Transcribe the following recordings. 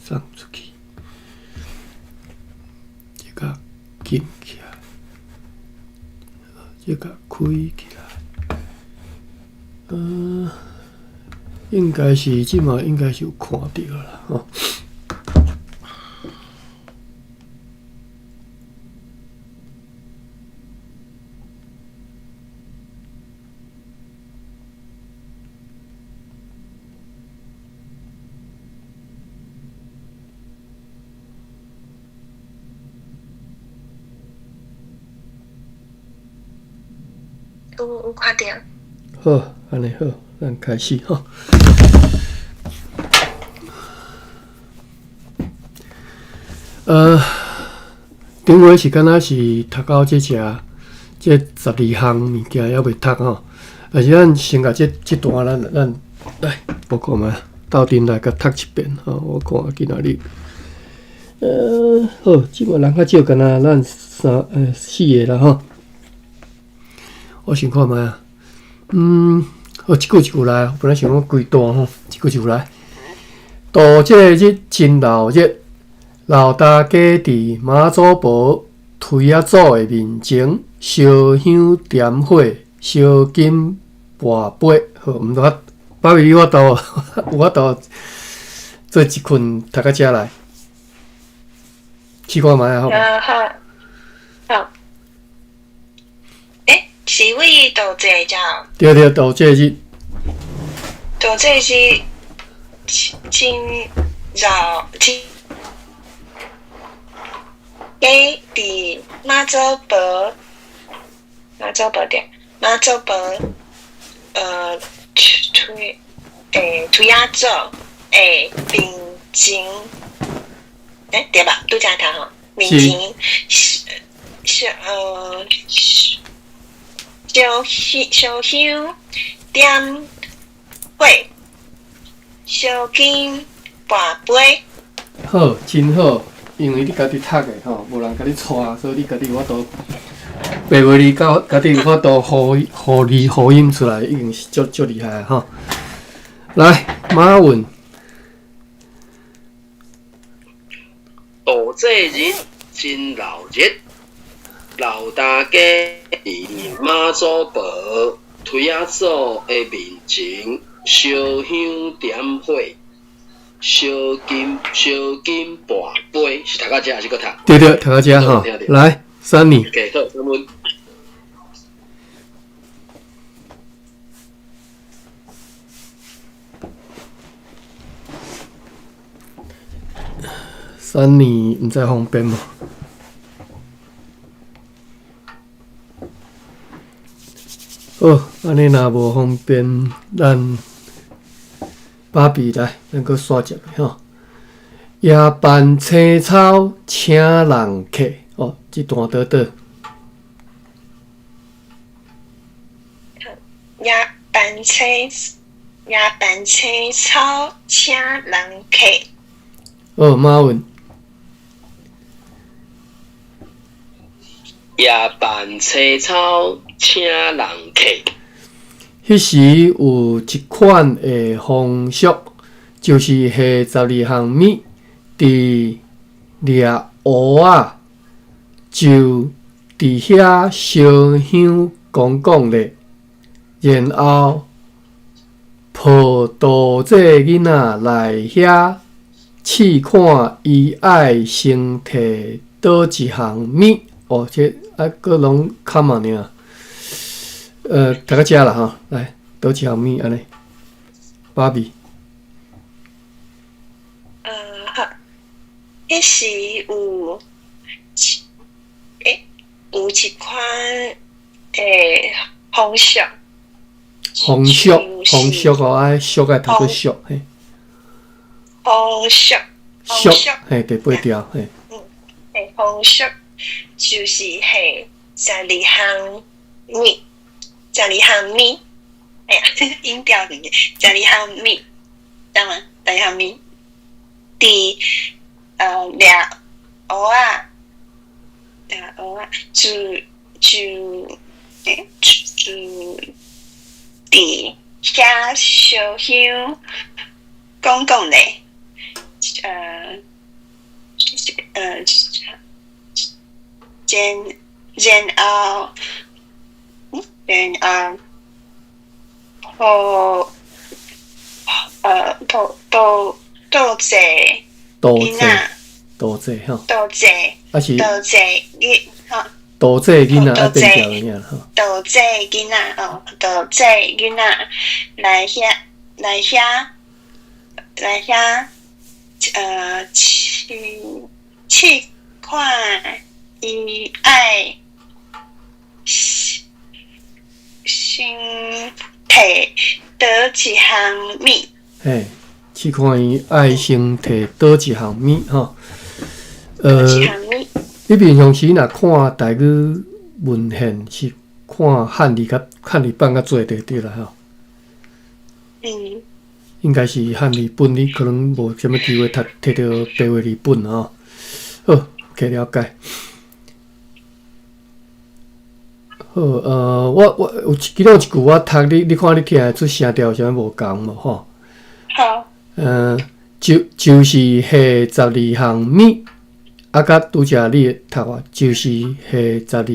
送出去，這個撳起來，這個開起來，應該是這馬應該是有看著啦，吼。有看著。好，按呢好，咱開始吼。頂回是敢若是讀到這只，這十二項物件猶未讀吼，但是咱先共這段咱來報告覓，鬥陣來共讀一遍吼。我看今仔日，好，這馬人較少，敢若咱四個啦吼。我先看覓啊，好，一句一句來，本來想講規段吼，一句一句來。度祭日真鬧熱，老大家佇媽祖婆推仔祖的面前燒香點火，燒金跋杯。好，毋知爸比你有法度，有法度做一困讀到遮來，試看覓啊，好無？好，好。是為度祭日？對對，度祭日。度祭日真熱，真。伫媽祖婆，媽祖婆對，媽祖婆，推，推仔祖的面前，對吧？拄才讀吼，面前是燒香點火，燒金跋杯。好，真好，因為你家己讀的吼，無人共你帶，所以你家己有法度，白話字到家己有法度呼字呼音出來，已經是足足厲害吼。來，馬雲。度祭日真鬧熱，老大家佇媽祖婆推仔祖的面前燒香點火，燒金跋杯，是讀到這還是閣讀？對對，讀到這吼。來，三年。 OK，好，咱們。三年毋知方便無？好，按呢若無方便，咱芭比來，咱閣刷一下吼。夜半青草請人客，哦，這段倒倒。夜半青草請人客。哦，馬雲。夜半青草請人客。彼時有一款的風俗，就是下十二項物，佇掠烏仔，就佇遐燒香講講咧，然後抱度祭囡仔來遐試看，伊愛先提佗一項物。哦，這啊，閣攏較慢爾。讀到遮啦吼，來，佗一項物按呢，芭比。好，彼時有有一款風俗。風俗，風俗哦，愛俗愛讀做俗嘿。風俗，俗，嘿，第八條，嘿。嘿，風俗就是下十二項物，十二項物，哎呀，音調是十二項物，知嗎？十二項物，佇掠蚵仔，掠蚵仔，就就就佇遐燒香講講咧，然然後然後抱抱倒坐倒囡仔，坐倒坐吼，倒坐啊是倒坐囡吼，倒坐囡仔愛變調爾吼，倒坐囡仔哦，倒坐囡仔來遐來遐來遐，試試看伊愛先提佗一項物。嘿，試看伊愛先提佗一項物吼。一項物。你平常時若看台語文獻，是看漢字較漢字版較濟就對啦吼。嗯。應該是漢字本，你可能無啥物機會讀摕著白話字本吼。好，可以了解。好，我有一其中有一句我讀你，你看你聽會出聲調有啥物無仝無吼？好。就是下十二項物，啊，佮拄才你讀啊，就是下十二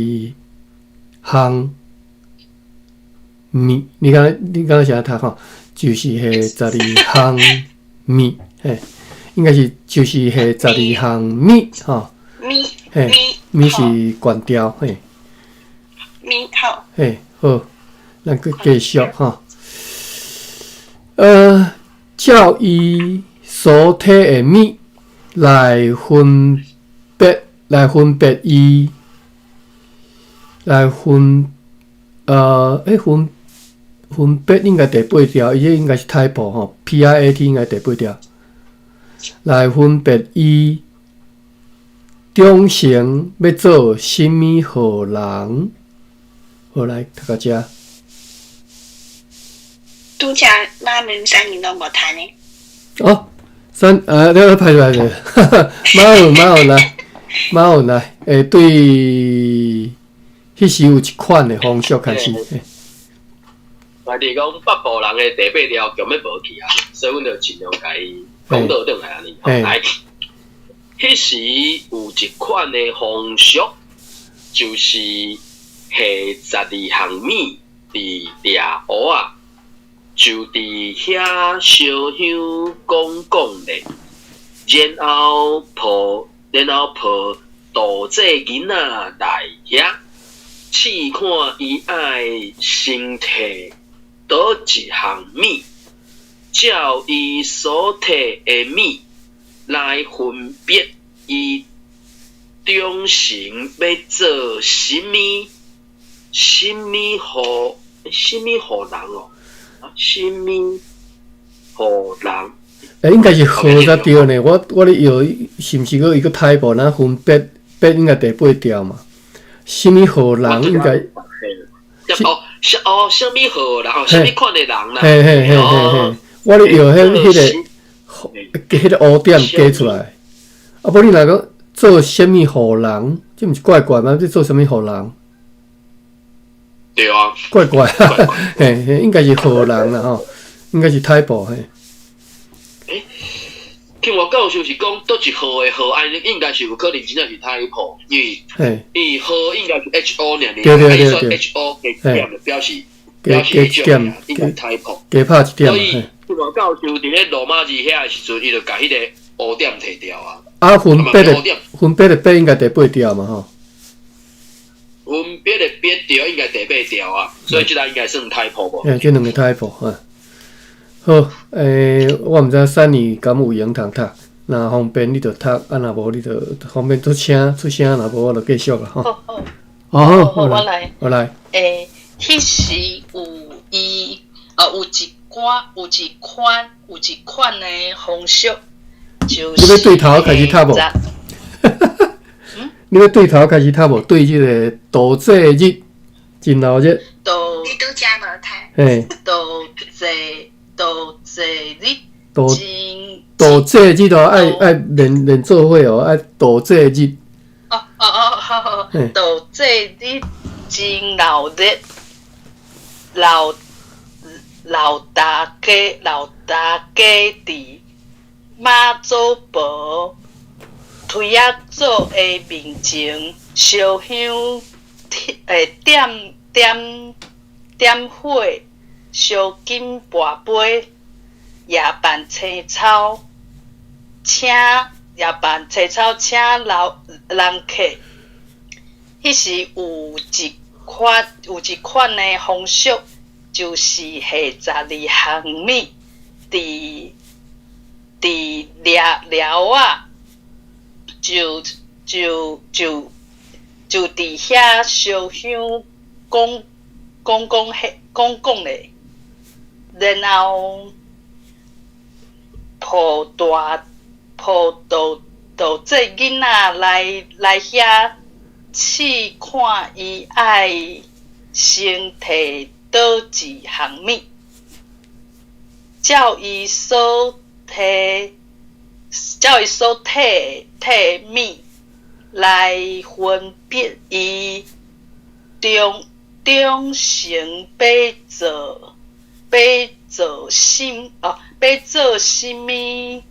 項物，你敢是按怎讀吼？就是下十二項物，嘿，應該是就是下十二項物，吼。物。嘿，物是懸調，嘿。物好。嘿，好，咱閣繼續吼。照伊所提的物來分別，來分別伊，來分，分分別應該第八條，伊這應該是 typo 吼，PIAT 應該第八條，來分別伊長成欲做啥物號人。好，來讀到遮。拄才馬文三年攏無談呢。哦，三，你歹勢歹勢，馬文馬文來，馬文來，對，彼時有一款的風俗開始。嘛是講北部人的第八條強欲無去啊，所以阮就盡量共伊講倒轉來按呢。來，彼時有一款的風俗，就是下十二項物佇掠烏仔，就佇遐燒香講講咧，然後抱然後抱倒坐囡仔來遐，試看伊愛先提佗一項物，照伊所提的物來分別伊長成欲做啥物，啥物號啥物號人哦，啥物號人？應該是號才對呢。我咧搖，是毋是閣伊閣 typo？咱分別別應該第八條嘛？啥物號人應該？哦，哦，啥物號人？哦，啥物款的人啦？嘿嘿嘿嘿嘿，我咧搖彼個烏點加出來。啊，無你若講做啥物號人，這毋是怪怪嗎？這做啥物號人？對啊，怪怪，嘿嘿，應該是號人啦吼，應該是 typo 嘿。欸，聽我教授是講佗一號的號，按呢應該是有可能真正是 typo，因為因為號應該是 H O 爾爾，對對對對，H O 加點就表示彼種應該 typo，加拍一點。所以聽我教授佇咧羅馬字遐的時陣，伊就共彼個烏點提掉啊。啊，分別的分別的別應該第八條嘛吼。分別的別對應該第八條啊，所以這個應該算 typo 無？欸，這兩個 typo 啊。好，我毋知珊妮敢有閒通讀，若方便你就讀，啊若無你就方便出聲出聲，若無我就繼續啦吼。好好，哦好，我來，我來。彼時有伊，有一寡，有一款，有一款的風俗，就是。你欲對頭開始讀無？你欲對頭開始讀無？對這個倒坐日真鬧熱。倒你拄才無讀。嘿。倒坐倒坐日倒真倒坐日哦，愛愛連連做伙哦，愛倒坐日。哦哦哦，好好，倒坐日真鬧熱，老老大家老大家佇媽祖婆推仔祖的面前燒香，點點點火，燒金跋杯，也辦青草，請也辦青草請老人客。彼時有一款的風俗，就是下十二項物，佇佇掠寮仔，就就就就佇遐燒香講講講彼講講咧，然後抱大抱導導這囡仔來來遐試看伊愛先提佗一項物，照伊所提照伊所提提物來分別伊忠忠誠欲做欲做什哦，欲做啥物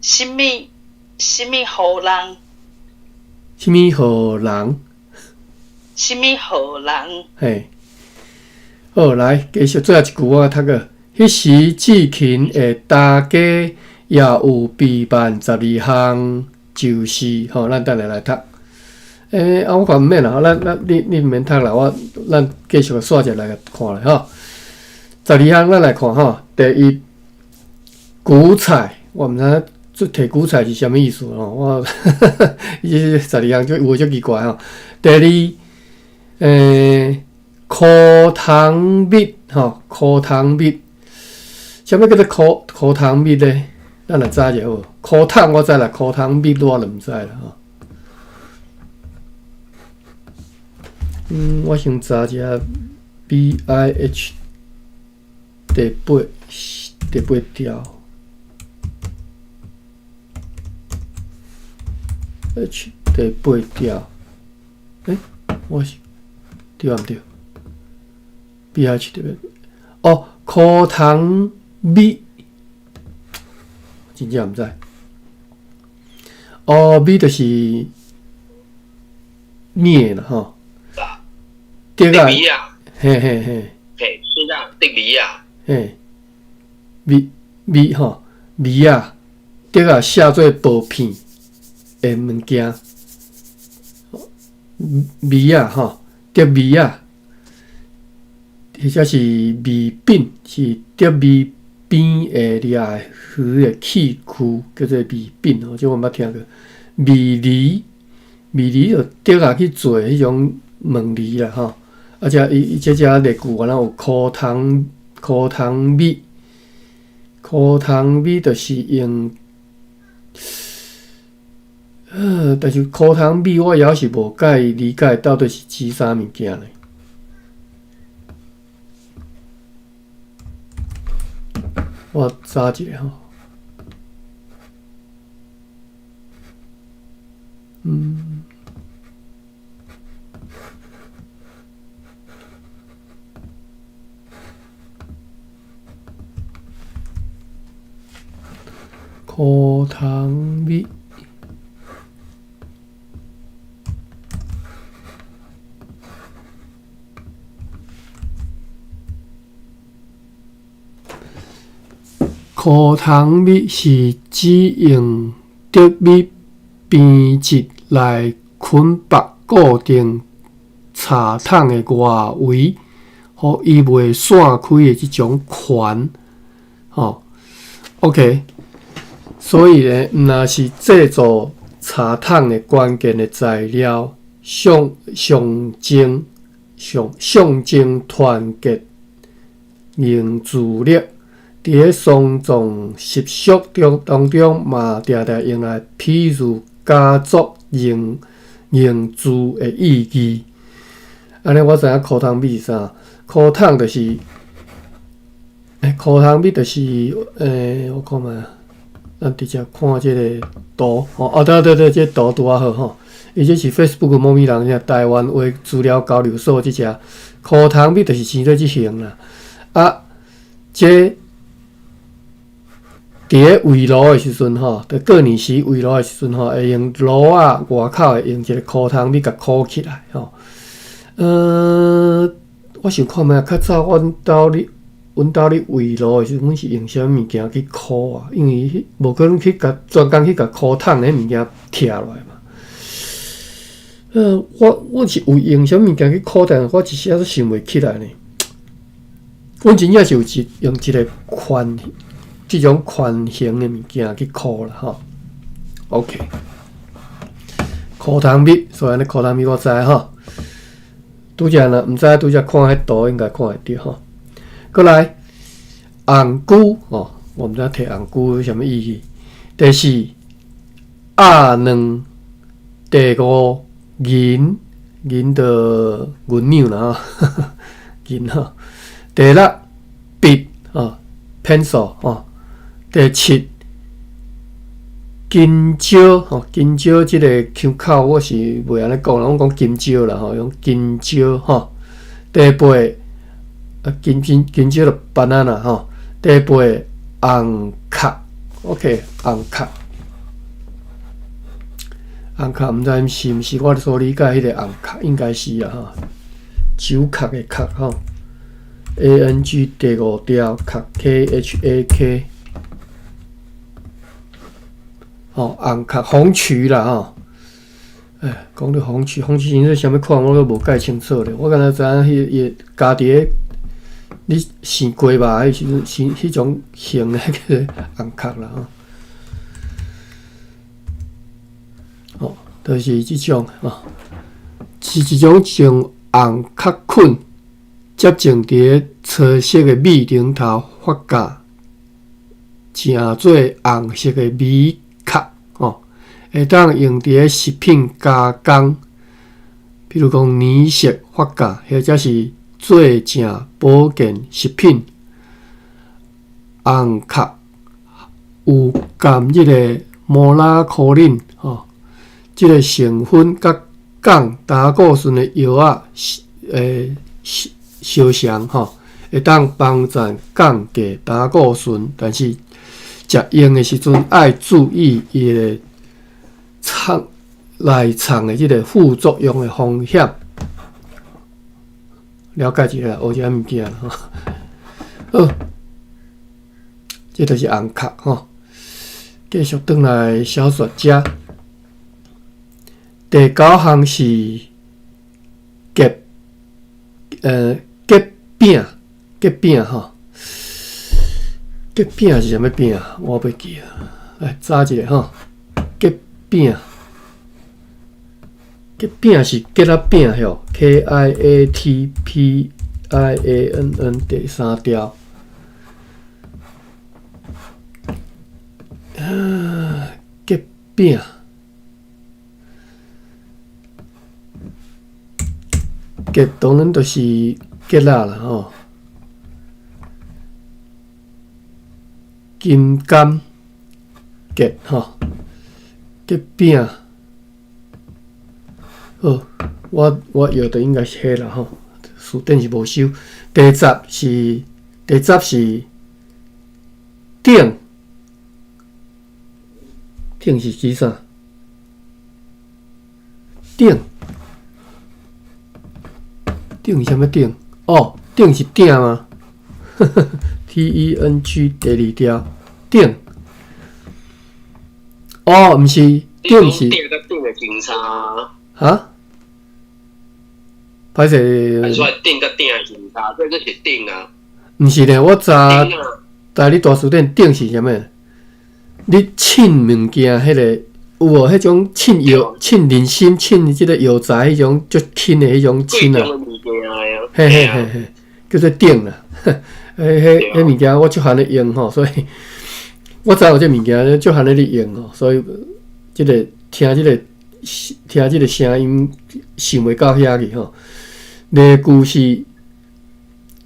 啥物啥物好人，啥物好人？啥物好人？嘿，好，來，繼續最後一句我讀過。彼時志勤的大家也有備辦十二項，就是吼，咱等下來讀。啊，我看毋免啦，咱咱你你毋免讀啦，我咱繼續煞一來看咧吼。十二項咱來看吼，第一，韭菜，我毋知這提韭菜是啥物意思吼，我伊十二項就有足奇怪吼。第二，苦糖蜜吼，苦糖蜜，啥物叫做苦苦糖蜜咧？咱來查一下好。苦糖我知啦，苦糖蜜我就毋知啦吼。我先查一下 B I H 第八第八條，H 第八條，我是對毋對？B I H 第八，哦，苦糖蜜，真正毋知。哦，米就是麵啦，吼。對啊，嘿嘿嘿，嘿，是啊，竹米啊，嘿，米米吼，米啊，竹仔寫做薄片的物件，米仔吼，竹米仔，或者是米餅，是竹米邊的掠魚的器具，叫做米餅吼，這我毋捌聽過。米梨，米梨就竹仔去做彼種麥梨啦吼。啊，這伊伊這隻例句，敢若有苦糖苦糖蜜，苦糖蜜就是用，但是苦糖蜜我猶是無介理解到底是指啥物件咧。我查一下吼。苦糖蜜，苦糖蜜是指用竹米編織來捆縛固定插桶的外圍，予伊袂散開的這種環，吼。OK。所以咧，毋若是製作茶桶的關鍵的材料，象象徵象象徵團結凝聚力，佇咧喪葬習俗中當中嘛，定定用來比喻家族凝凝聚的意義。按呢，我知影苦糖蜜是啥？苦糖就是，苦糖蜜就是，我看覓。咱直接看這个圖，吼，啊對對對，這個圖拄仔好吼。伊這是 Facebook 某物人，台灣話資料交流所這隻苦糖蜜就是生做這型啦。啊，這佇咧圍爐的時陣吼，佇過年時圍爐的時陣吼，會用爐仔外口會用一個箍蟲米共箍起來吼。我想看覓，較早阮兜咧，阮兜咧圍爐的時陣，阮是用啥物物件去箍啊？因為無可能去共專工去共箍桶的物件拆落來嘛。我是有用啥物件去箍，但我一時仔都想袂起來呢。阮真正是有一用一個寬，這種寬形的物件去箍啦吼。OK，箍蟲蜜，所以按呢箍蟲蜜我知吼。拄才若毋知，拄才看彼圖應該看會著吼。閣來紅龜吼，我毋知提紅龜啥物意思。第四鴨卵，第五銀，銀就銀兩啦吼，銀吼。第六筆吼，pencil 吼。第七金蕉吼，金蕉這个腔口我是袂按呢講啦，阮講金蕉啦吼，用金蕉吼。第八啊，金金金蕉就 banana 吼。第八紅殼，OK，紅殼，紅殼毋知是毋是我所理解彼個紅殼，應該是啊吼。酒殼的殼吼，A N G 第五調殼 K H A K。吼，紅殼紅曲啦吼，哎，講著紅曲，紅曲是啥物款，我閣無蓋清楚咧。我敢若知影彼伊加佇咧你生雞肉彼時陣，生彼種型的叫做紅殼啦吼。吼，就是這種吼，是一種將紅殼菌接種佇咧粗色的米頂頭發酵，成做紅色的米殼吼，會當用佇咧食品加工，比如講泥色發酵，或者是做成保健食品。紅殼有含這个摩拉可林吼，這个成分佮降膽固醇的藥仔，相像吼，會當幫助降低膽固醇，但是食用的時陣愛注意伊的藏內藏的這个副作用的風險。了解一下，學一下物件吼。好，這就是紅殼吼。繼續轉來小說遮，第九項是結餅，結餅吼。結餅是啥物餅？我袂記啊。來查一下吼。結餅，結餅是結仔餅吼，K I A T P I A N N 第三條。啊，結餅，結當然就是結仔啦吼。金柑結吼，結餅，好，我藥的應該是彼啦吼，詞典是無收。第十是頂，頂是指啥？頂，頂是啥物頂？哦，頂是鼎嗎？T E N G 第二條頂，哦，毋是頂是鼎佮鼎的相差。哈？歹勢。你說鼎佮鼎的相差，這個是鼎啊。毋是咧，我查台語大辭典鼎是啥物？你稱物件，彼个有無？彼種稱藥、稱人參、稱這个藥材，彼種足輕的彼種稱啊。嘿嘿嘿嘿，叫做鼎啦。彼彼彼物件我足罕咧用吼，所以我知有這物件足罕咧咧用吼，所以這个聽這个聽這个聲音想袂到遐去吼。例句是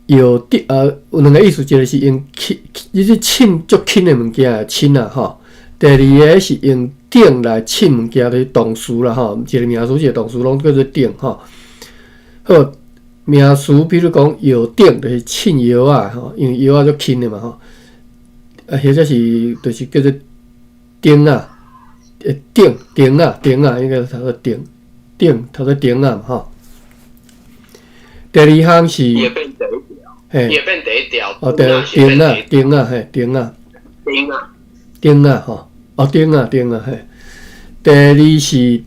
藥鼎，有兩个意思，一个是用輕，你是稱足輕的物件來稱啊吼。第二个是用鼎來稱物件，就是動詞啦吼，一个名詞一个動詞攏叫做鼎吼。好。名詞，比如講藥鼎，就是稱藥仔吼，因為藥仔足輕的嘛吼。啊，或者是就是叫做鼎仔，鼎鼎仔鼎仔，應該讀做鼎鼎，讀做鼎仔嘛吼。第二項是，伊會變第一條，伊會變第一條。哦，對，鼎仔鼎仔嘿，鼎仔。鼎仔。鼎仔吼，哦，鼎仔鼎仔嘿。第二是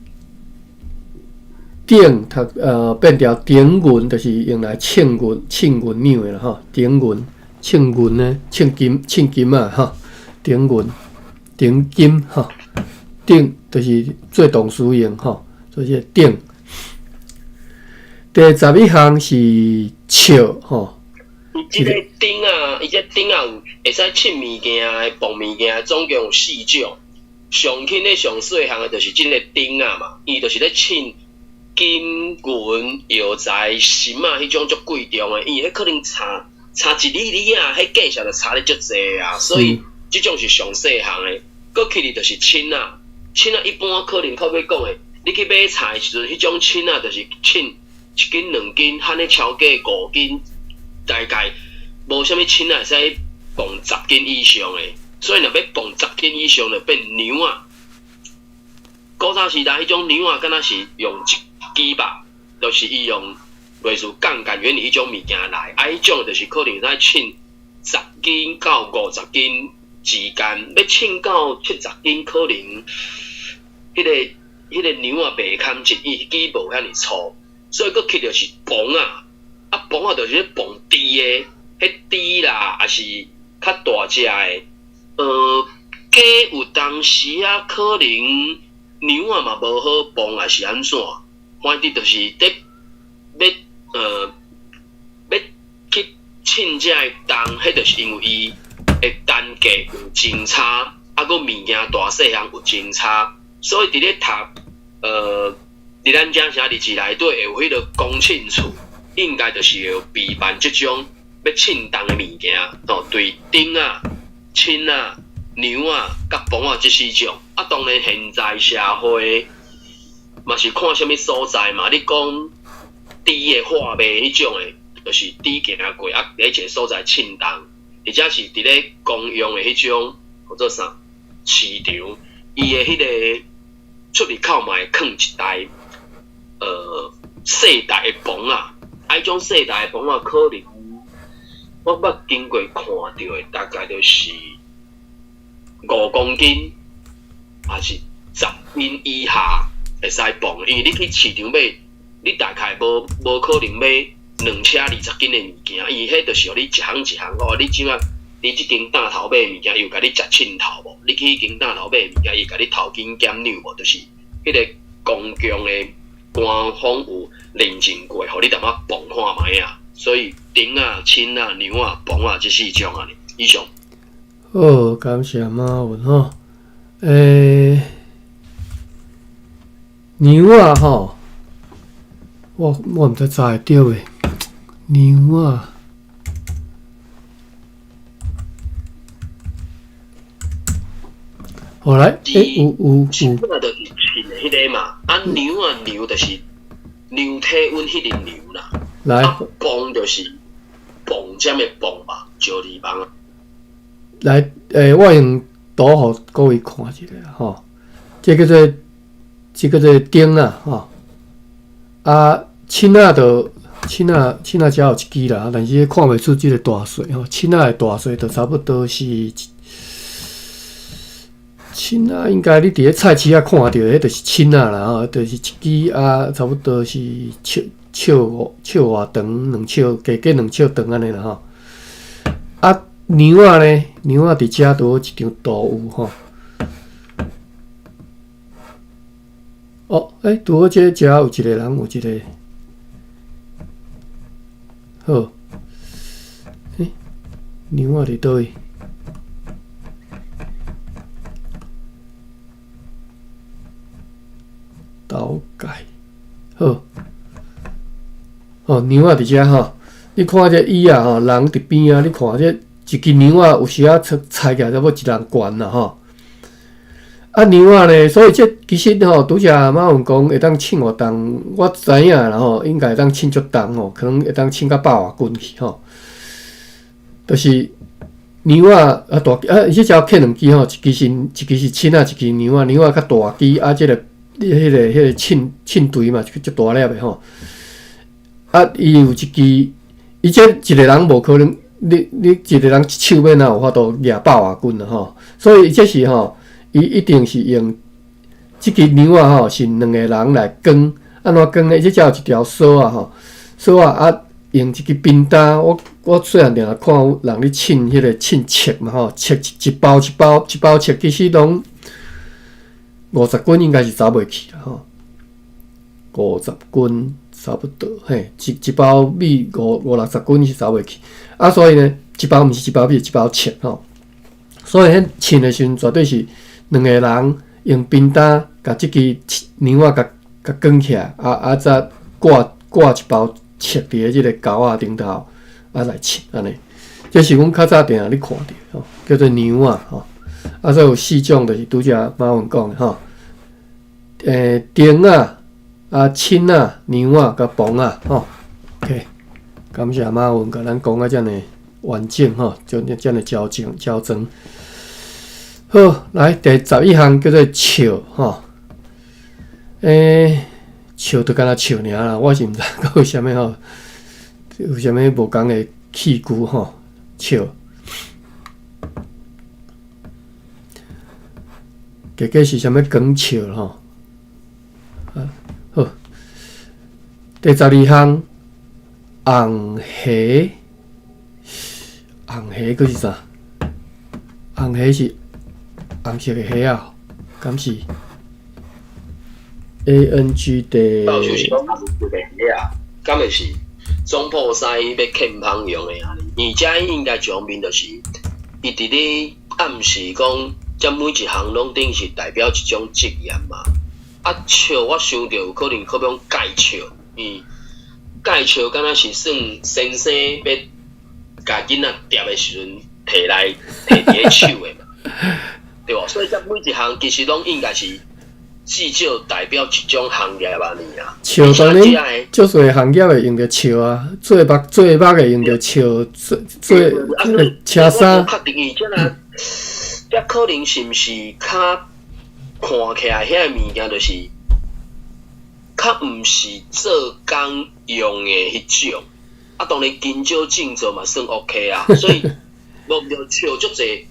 鼎，讀變調鼎銀，就是用來稱銀、稱銀兩的啦吼。鼎銀、稱銀呢，稱金、稱金仔吼。鼎銀、鼎金吼，鼎就是做動詞用吼，所以鼎。第十一項是笑吼。伊這个鼎仔，伊這鼎仔有會使稱物件的、磅物件，總共有四種。上輕的、上細項的，就是這个鼎仔嘛，伊就是咧稱金銀藥材、參仔彼種足貴重的，伊彼可能差差一厘厘仔，彼價錢就差咧足濟啊。所以這種是上細項的。閣起來就是秤仔，秤仔一般可能較欲講的，你去買菜的時陣，彼種秤仔就是稱一斤兩斤，罕咧超過五斤，大概無啥物秤仔會使磅十斤以上的。所以若欲磅十斤以上，就變兩仔。古早時代彼種兩仔，敢若是用一支吧，就是伊用類似槓桿原理彼種物件來，啊，彼種就是可能會使稱十斤到五十斤之間，欲稱到七十斤，可能彼个兩仔袂堪重，伊支無遐爾粗，所以閣起就是磅仔，啊磅仔就是咧磅豬的，彼豬啦，抑是較大隻的。雞有當時仔可能兩仔嘛無好磅，抑是按怎？反正就是佇欲欲去稱這个重，彼就是因為伊的單價有真差，啊，閣物件大細項有真差，所以佇咧讀佇咱遮城日誌內底會有彼个公秤厝，應該就是會有備辦這種欲稱重的物件，吼，對鼎仔、秤仔、兩仔、佮磅仔這四種。啊，當然現在社會嘛是看啥物所在嘛。你講豬的販賣彼種的，就是豬行過啊，佇一个所在稱重，或者是佇咧公用的彼種叫做啥市場，伊的彼个出入口嘛會囥一台細台的磅仔，啊，彼種細台的磅仔可能我捌經過看著的，大概就是五公斤，抑是十斤以下會使磅。因為你去市場買，你大概無可能買兩車二十斤的物件，伊彼就是予你一項一項哦。你這馬佇這間檔頭買物件，伊有共你食秤頭無？你去彼間檔頭買物件，伊會共你頭斤減兩無？就是彼个公共的官方有認證過，予你淡薄磅看覓仔。所以鼎仔、秤仔、兩仔、磅仔這四種仔。以上。好，感謝馬文吼。兩仔吼，我毋知查會著未？兩仔，好來，有有有。秤仔就是稱的彼个嘛，啊量仔量就是量體溫彼个量啦。來，啊磅就是磅針的磅吧，石字旁。來，我用圖予各位看一下吼，這叫做鼎仔吼，啊，秤仔就秤仔秤仔遮有一支啦，但是看袂出這个大細吼，秤仔的大細就差不多是秤仔，應該你佇咧菜市仔看著的，彼就是秤仔啦吼，就是一支啊，差不多是尺尺五尺外長，兩尺加加兩尺長按呢啦吼。啊，兩仔呢？兩仔佇遮拄好一張圖有吼。哦，拄好這遮有一个人有一个，好，兩仔佇佗位？頭界，好，哦，兩仔佇遮吼，你看這椅仔吼，人佇邊仔，你看這一支兩仔有時仔拆起來差不多一人懸啦吼。啊，兩仔呢？所以這其實吼，拄才馬文講會當稱偌重，我知影啦吼，應該會當稱足重吼，可能會當稱到百外斤去吼。就是娘仔啊大啊，伊這隻牽兩支吼，一支是銃仔，一支娘仔，娘仔較大支啊，這個彼個銃銃槌嘛，足大粒的吼。啊，伊有一支，伊這一個人無可能，你一個人一手欲哪有法度舉百外斤啊吼，所以這是吼，伊一定是用這支娘仔吼，是兩個人來扛，按怎扛呢？這隻有一條索仔吼，索仔啊，用一支扁擔，我細漢定定看有人咧稱彼個稱粟嘛吼，粟一包一包一包粟，其實攏50斤應該是走袂去啦吼，50斤差不多，嘿，一包米五六十斤是走袂去，啊，所以呢，一包毋是一包米，一包粟吼，所以彼稱的時陣絕對是兩個人用扁擔共這支娘仔共共扛起來，啊再掛掛一包粟佇咧這個鉤仔頂頭，啊來稱按呢，這是阮較早定定咧看著吼，叫做娘仔吼，啊，所以有四種，就是拄才馬文講的吼，釘仔、啊銃仔、娘仔佮磅仔吼，OK，感謝馬文共咱講啊遮爾完整吼，就遮爾周全周全。好，來第11項叫做笑吼，笑就敢若笑爾啦，我是毋知閣有啥物吼，有啥物無仝的器具吼，笑。結果是啥物光笑吼？啊，好。第12項，紅蝦，紅蝦閣是啥？紅蝦是紅色的蝦仔，敢是？A N G 的。到處是講紅色的蝦仔，敢會是總鋪師欲崁芳用的啊？而且應該上面就是伊佇咧暗示講，這每一項攏等於是代表一種職業嘛。啊，笑我想著有可能可欲蓋笑，伊蓋笑敢若是算先生欲共囡仔疊的時陣，提來提佇咧手的嘛，對無？所以這每一項其實攏應該是至少代表一種行業吧，爾啊。笑當然，足濟行業會用著笑啊，做目做目會用著笑，做做這個車衫。確定伊這若，這可能是毋是較看起來遐個物件，就是較毋是做工用的彼種。啊，當然金蕉種做嘛算 OK 啊，所以無毋著笑足濟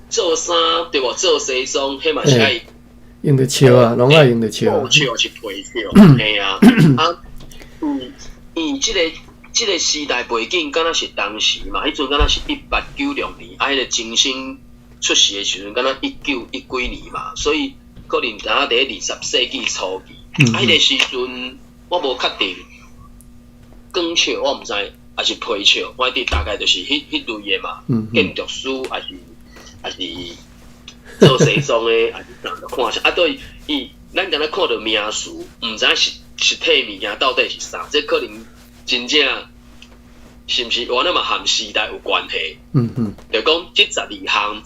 做衫對無？做西裝，彼嘛是愛用著笑啊，攏愛用著笑。笑是皮笑，嘿啊，啊，伊這個時代背景，敢若是當時嘛？彼陣敢若是1896年，啊，彼個金星出世的時陣，敢若一九一幾年嘛，所以可能敢若佇咧20世紀初期。啊，彼個時陣我無確定，光笑我毋知，抑是皮笑，反正大概就是彼類的嘛。建築師抑是做西裝的，抑是啥，就看啥啊？對，伊咱敢若看著名詞，毋知實體物件到底是啥，這可能真正是毋是原來嘛和時代有關係？就講這十二項，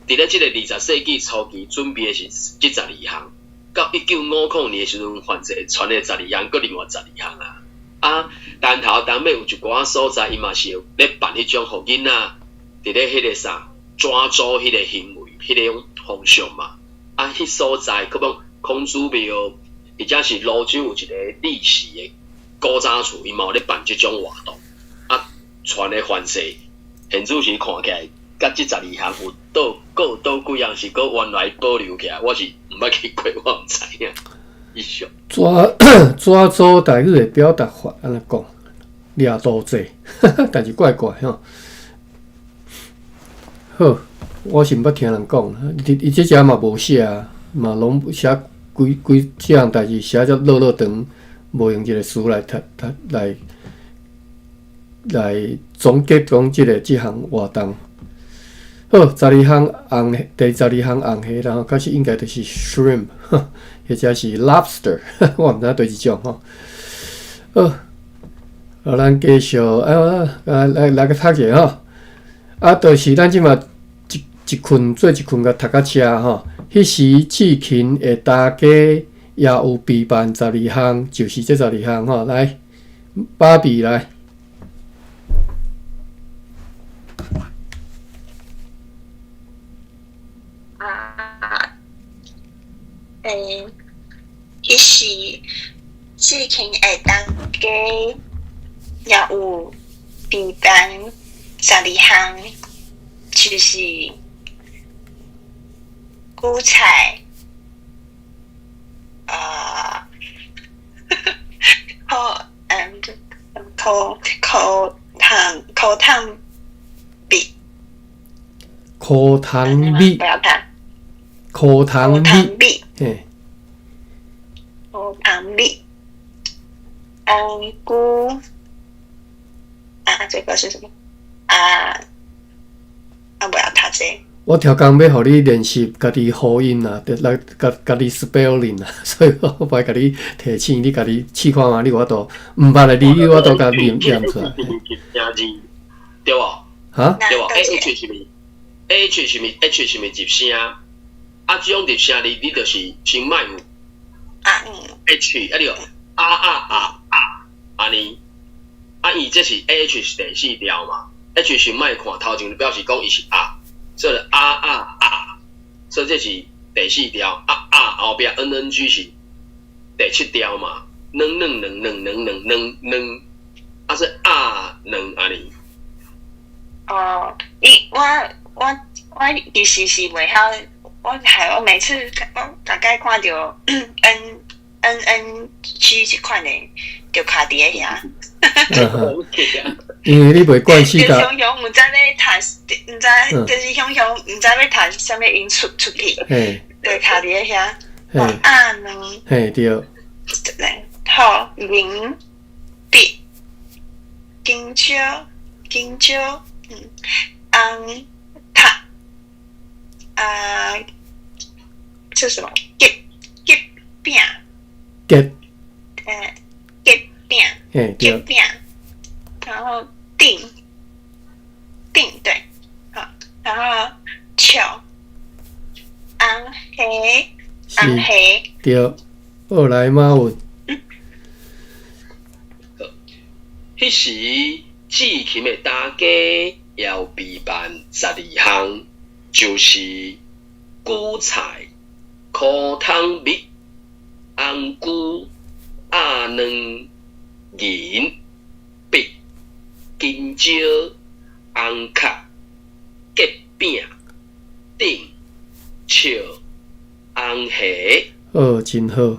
佇咧這個20世紀初期準備的是這十二項，到1950年的時陣，犯罪傳的十二項，閣另外十二項啊。啊，單頭單尾有一寡所在，伊嘛是有咧辦彼種予囡仔佇咧彼個啥抓周彼個行為，彼個風俗嘛。啊，彼所在可講孔子廟，或者是蘆洲有一個歷史的古早厝，伊嘛有咧辦這種活動。啊，傳的範式，現此時看起來，佮這十二項有佗閣佗幾項是閣原來保留起來，我是毋捌去過，我毋知影。以上。抓抓周台語的表達法按呢講，掠刀仔，但是怪怪吼。好，我是毋捌聽人講，伊這隻嘛無寫啊，嘛攏寫規規這項代誌寫遮落落長，無用一個詞來讀讀來來總結講這個這項活動。好，十二項紅，第12項紅蝦，然後開始應該就是 shrimp，或者是 lobster，我毋知佗一種吼。好，啊，咱繼續啊，來來閣讀一下吼。啊，就是咱這馬一一困做一困共讀到遮吼。彼時志勤的大家也有備辦十二項，就是這十二項吼。來，芭比來。欸，彼時志勤的東家也有備辦十二項，就是韭菜，啊，好，苦苦糖苦糖蜜，苦糖蜜，不要看，苦糖蜜，嘿，苦糖蜜，紅菇，啊，這個是什麼？啊啊，不要讀這個。我超工欲予你練習家己呼音啊，來家家己 spelling 啊，所以我無愛共你提醒，你家己試看覓，你有法度毋捌的字，你有法度共念念出來。對無？哈？對無？A H 是毋是？A H 是毋是？H 是毋是入聲？啊，這種入聲字，你就是先莫有 H，啊你啊啊啊啊，按呢，啊伊這是 A H 是第四調嘛？H 是莫看頭前，就表示講伊是啊。所以啊啊啊，所以這是第四調啊啊，後壁 N N G 是第七調嘛，兩兩兩兩兩兩兩兩，啊是啊兩按呢。哦，伊我我我其實是袂曉，我係我每次我大概看著 N N N G 這款的，就卡佇咧遐。因為你袂慣勢就雄雄毋知欲讀，毋知就是雄雄毋知欲讀啥物音出出去，就卡佇咧遐。啊兩，嘿對。好，零筆，香蕉，香蕉，紅塔，啊，這是什麼？結結餅。結。結餅。結餅。然後定定對，好，然後笑，紅蝦，紅蝦，對，好來馬文。彼時志勤的大家也有備辦十二項，就是韭菜、苦糖蜜、紅菇、鴨卵、銀筆、香蕉、紅殼、結餅、頂、笑、紅蝦。好，真好。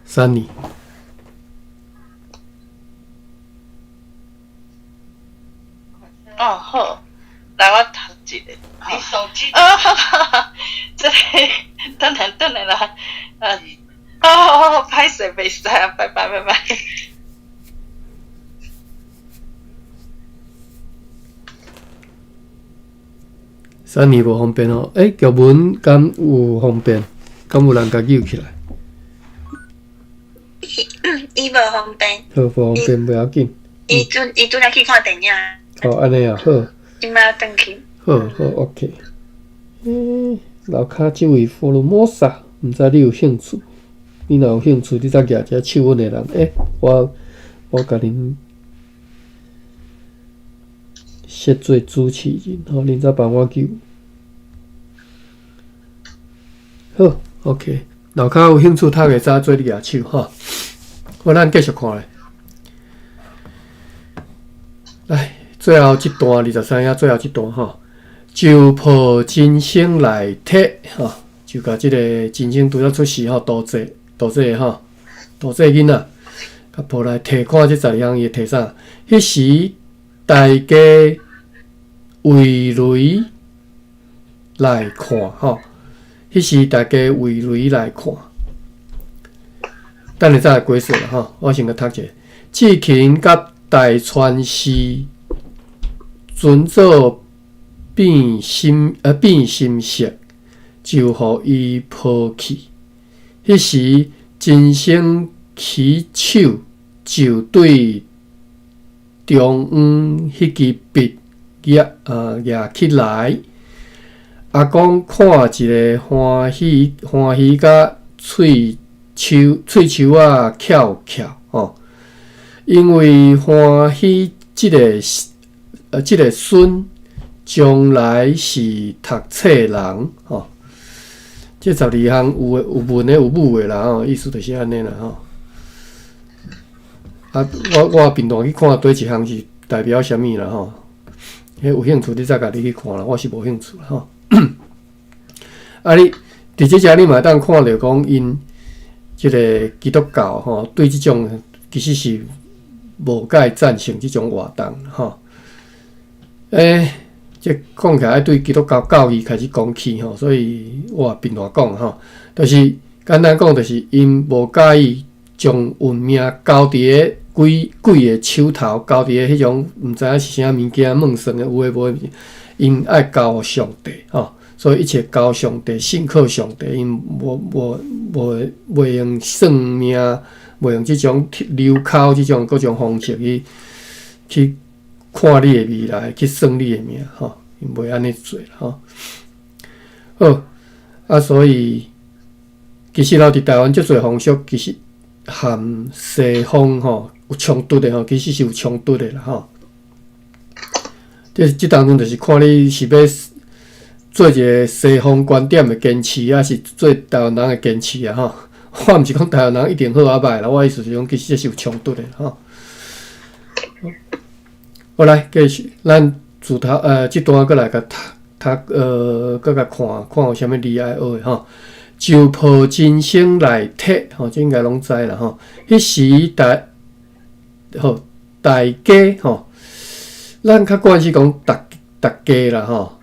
Sunny。哦，好，來我讀一个。你手機。哦，這个等下等下啦，啊，哦，歹勢袂使啊，拜拜拜拜。 Sunny 無方便哦，欸，劇文敢有方便？敢有人共揪起來？伊無方便。好，無方便袂要緊。伊拄才去看電影。哦，按呢啊，好。這馬轉去。好好，OK。欸，樓跤這位佛羅摩薩，毋知你有興趣？你若有興趣，你再舉一下手，阮的人，欸，我我共恁設做主持人，吼，恁再幫我揪。好，OK。樓跤有興趣讀的，早做你舉手吼。好，咱繼續看咧。來，最後這段二十三頁最後這段吼，就抱真生來提吼，就共這个真生拄才出世吼，肚濟肚濟吼，肚濟囡仔，共抱來提看這十二項伊會提啥？彼時大家圍壘來看吼，彼時大家圍壘來看。等下再來解釋啦吼，我先共讀者。志勤佮大川氏尊祖變心變心色，就予伊抱去。彼時真生起手就對中央彼支筆舉舉起來，阿公看一个歡喜歡喜甲喙鬚喙鬚仔翹翹吼，因為歡喜這个這个孫將來是讀冊人吼。這十二項有的有文的有武的啦吼，意思就是按呢啦吼。啊，我平常去看佗一項是代表啥物啦吼？彼有興趣你再家己去看啦，我是無興趣啦吼。啊，你佇這遮你嘛會當看著講，𪜶這个基督教吼，對這種其實是無蓋贊成這種活動吼。這講起來愛對基督教教義開始講起吼，所以我也貧爛講吼，就是簡單講，就是𪜶無佮意將運命交佇个鬼鬼的手頭，交佇个彼種毋知影是啥物件夢算的有的無的，𪜶愛交予上帝吼，所以一切交上帝，信靠上帝，𪜶無袂用算命，袂用這種流口這種各種方式去看你的未來，去算你的命吼，𪜶袂按呢做啦吼。好，啊，所以其實咯，佇台灣足濟風俗，其實和西方吼有衝突的吼，其實是有衝突的啦吼。這當中就是看你是欲做一个西方觀點的堅持，抑是做台灣人的堅持啊吼。我毋是講台灣人一定好抑歹啦，我意思是講，其實這是有衝突的吼。好來，繼續，咱自頭這段閣來共讀讀閣共看看有啥物字愛學的吼。就抱真生內體吼，這應該攏知啦吼。彼時大好大家吼，咱較慣是講逐逐家啦吼，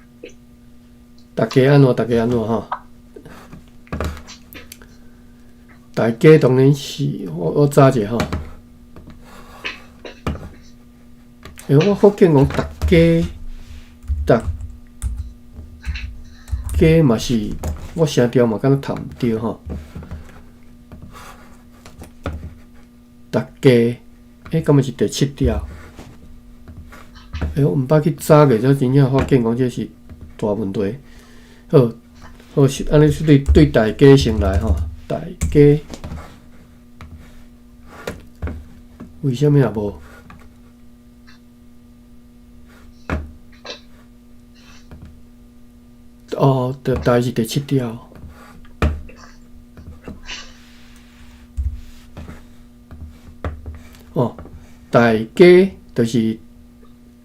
逐家按怎，逐家按怎吼。大家當然是我查一下吼。我福建講逐家，逐家嘛是，我聲調嘛敢若讀毋對吼。逐家，敢若是第七調？我毋捌去查過，這真正發現講這是大問題。好，好是按呢是對大家先來吼，大家為啥物也無？哦，大是第七調。哦，大家就是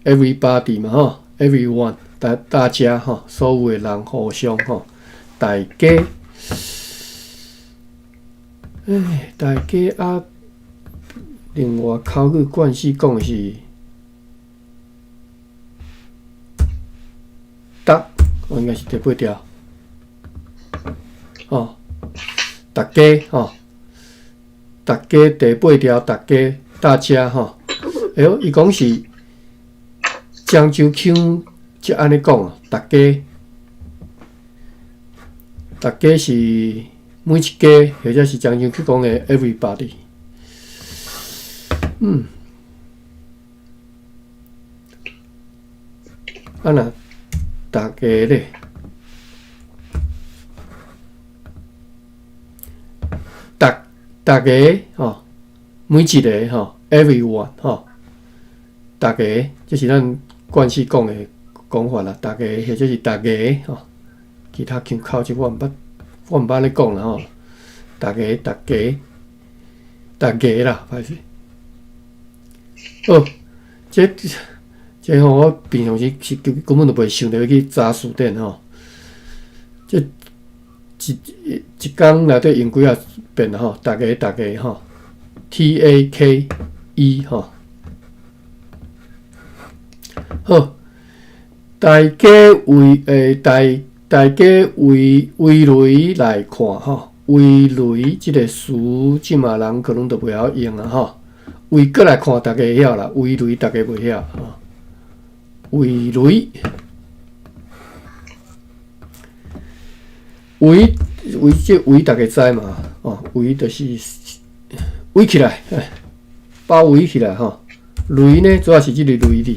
everybody 嘛吼，everyone 大家吼，所有的人互相吼，大家，大家啊，另外口語慣勢講的是，逐，哦，應該是第八條。哦，逐家吼，逐家第八條，逐家大家吼，哎喲，伊講是漳州腔，才按呢講啊，逐家，逐家是每一家，或者是漳州腔講的 everybody。啊若逐家咧，逐逐个吼，每一个吼，everyone 吼，逐家，這是咱慣勢講的講法啦。逐家或者是逐家吼，其他腔口這我毋捌按呢講啦吼。逐家、逐家、逐家啦，歹勢。好，這吼，我平常時是根本就袂想著欲去查辭典吼。這一工內底用幾仔遍吼，逐家逐家吼，TAKE 吼。好，大家圍大家圍圍雷來看吼，圍雷這个詞，這馬人可能就袂曉用啊吼。圍過來看，大家會曉啦，圍雷大家袂曉吼。圍雷，圍圍這圍大家知嘛？哦，圍就是圍起來，包圍起來吼。雷呢，主要是這个雷字。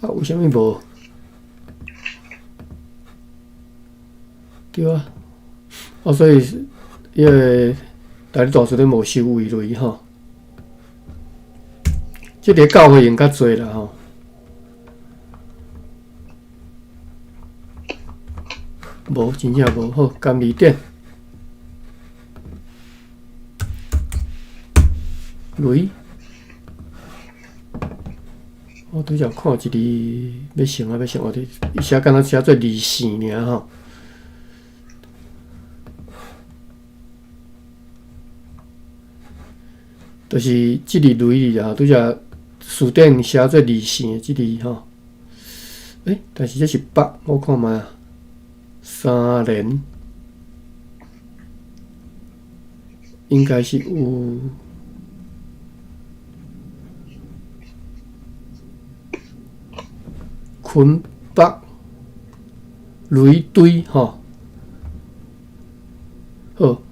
啊，為啥物無？對啊，啊，所以彼个台語大辭典無收圍雷吼。這个教會用較濟啦吼。無，真正無。好，監理典。雷，我拄才看一字欲成啊，欲成，我伫伊寫敢若寫做二線爾吼。就是這字雷字啊，拄才辭典寫做二線的這字吼。欸，但是這是北，我看覓啊，三連應該是有。昆北雷堆吼，好，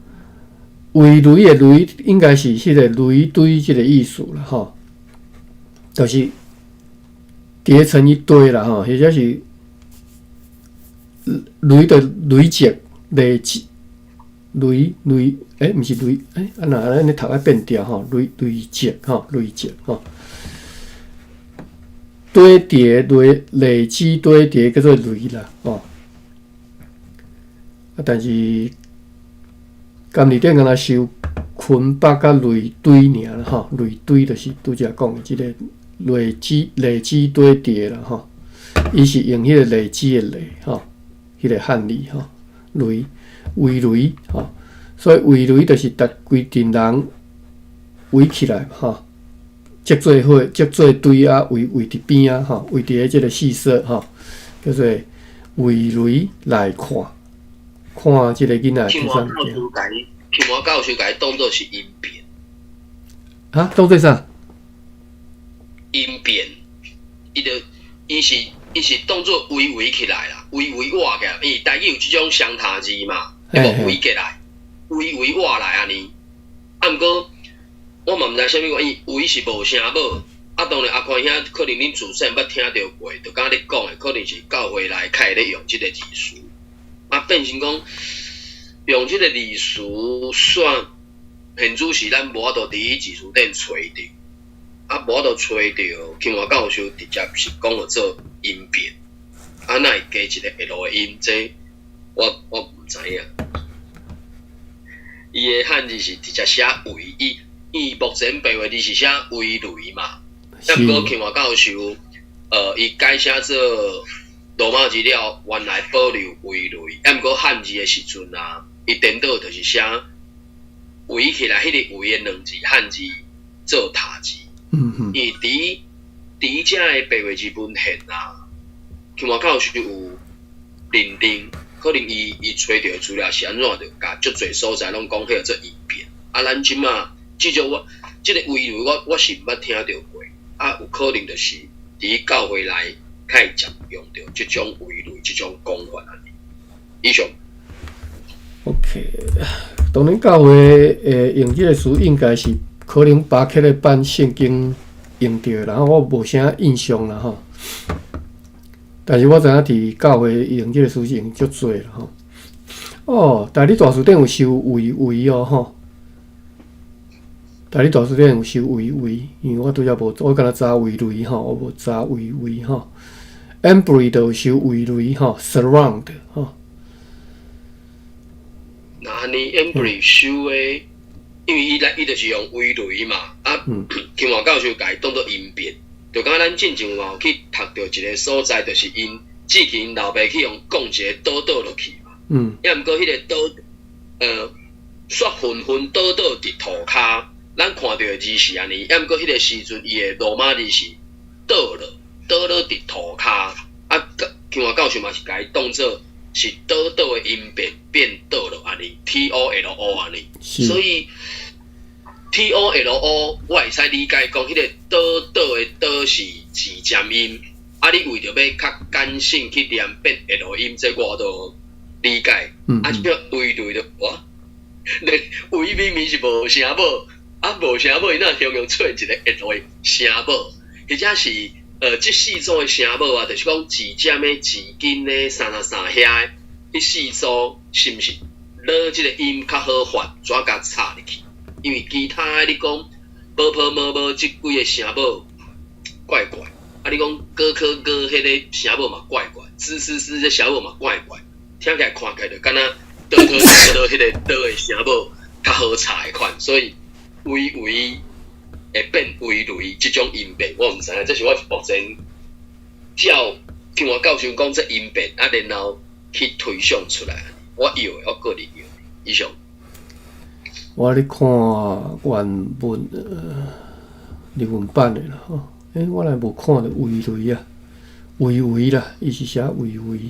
圍雷的雷應該是彼個雷堆這個意思啦吼，就是疊成一堆啦吼，或者是雷的累積累積累累，欸，毋是累，欸，啊若按呢讀愛變調吼，累累積吼，累積吼。堆疊累累積堆疊叫做累啦，吼。啊，但是監理典敢若收昆北佮累堆爾啦，吼，累堆就是拄才講的這個累積累積堆疊啦，吼。伊是用彼個累積的累，吼，彼個漢字吼，累圍雷吼，所以圍雷就是逐規陣人圍起來，吼。積做伙，積做堆啊，圍圍佇邊仔吼，圍佇咧這個四舍吼，叫做圍雷來看，看這個囡仔佇啥物件。慶華教授共伊當做是音變。啊？當做啥？音變，伊就伊是伊是當做圍圍起來啦，圍圍倚起來，因為台語有這種雙頭字嘛，對無？圍起來，圍圍倚來按呢。啊，毋過。我嘛毋知啥物原因，圍是無聲母。啊，當然阿寬兄可能恁自細捌聽著過，就敢若你講的，可能是教會內較會咧用這個字詞。啊，變成講用這個字詞，煞現主時咱無法度佇字詞頂揣著，啊，無法度揣著，慶華教授直接是講予做音變，啊，哪會加一個 L 的音？這我我毋知影。伊的漢字是直接寫圍伊。伊目前白話字是寫圍雷嘛，啊，毋過慶華教授，伊改寫做羅馬字了，原來保留圍雷，啊，毋過漢字的時陣啊，伊顛倒就是寫圍起來，彼個圍的兩字漢字做塔字。因為佇佇遮的白話字文獻啊，慶華教授有認定，可能伊伊揣著的資料是按怎，就共足濟所在攏講彼個做音變。啊，咱這馬。至少我這個圍雷我我是毋捌聽著過，啊，有可能就是佇教會內較會常用著這種圍雷這種講法按呢。以上。 OK，當然教會會用這個詞，應該是可能巴克的版聖經用著的，然後我無啥印象啦吼。但是我知影佇教會用這個詞是用足濟啦吼。哦，台語大辭典有收圍圍哦吼。台語大辭典有收圍圍，因為我拄才無，我敢若知圍雷吼，我無知圍圍吼。Embree 就有收圍雷吼，surround 吼。那按呢 Embree 收的，因為伊來伊就是用圍雷嘛，啊，慶華教授共伊當做音變，就敢若咱進前嘛有去讀著一個所在，就是𪜶志奇𪜶老爸去予降一個倒倒落去嘛，抑毋過彼個倒，雪紛紛倒倒佇塗跤。咱看著的字是按呢，抑毋過彼個時陣伊的羅馬字是倒落，倒落佇塗跤，啊，慶華教授嘛是共伊當做是倒倒的音變變倒落按呢，T O L O 按呢，所以 T O L O 我會使理解講彼個倒倒的倒是舌尖音，啊，你為著欲較簡省去念變 L 音，這我都理解。啊，這圍雷就哇，你圍明明是無聲母。啊，無聲母，伊哪會用出一個 L 的聲母，或者是這四組的聲母啊，就是講舌尖的、舌根的、三三三遐的，彼四組是毋是落這個音較好發，怎共插入去？因為其他的你講無婆無無這幾個聲母怪怪，啊，你講哥科哥彼個聲母嘛怪怪，滋滋滋這聲母嘛怪怪，聽起來看起來就敢若刀刀刀刀彼个刀的聲母較好查的款，所以微微會變微雷這種音變，我毋知影，這是我目前照聽我教授講這音變啊，然後去推想出來，我用的，我個人用的。以上。我咧看原文，日文版的啦吼。欸，我來無看著微雷啊，微微啦，伊是寫微微。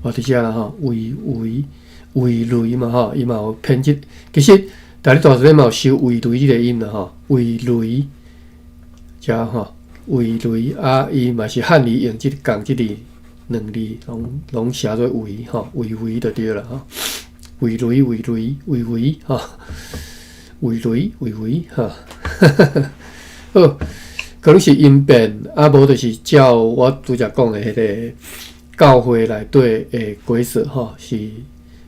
哦，佇遮啦吼，微微微雷嘛吼，伊嘛有編輯。其實，逐日大師嘛有收微雷這个音啦吼，微雷，遮吼，微雷啊，伊嘛是漢語用這個仝這個兩字，攏攏寫做微吼，微微就對啦吼。微雷微雷微微吼，微雷微微吼。好，可能是音變，啊無就是照我拄才講的彼个教會內底的規則吼，是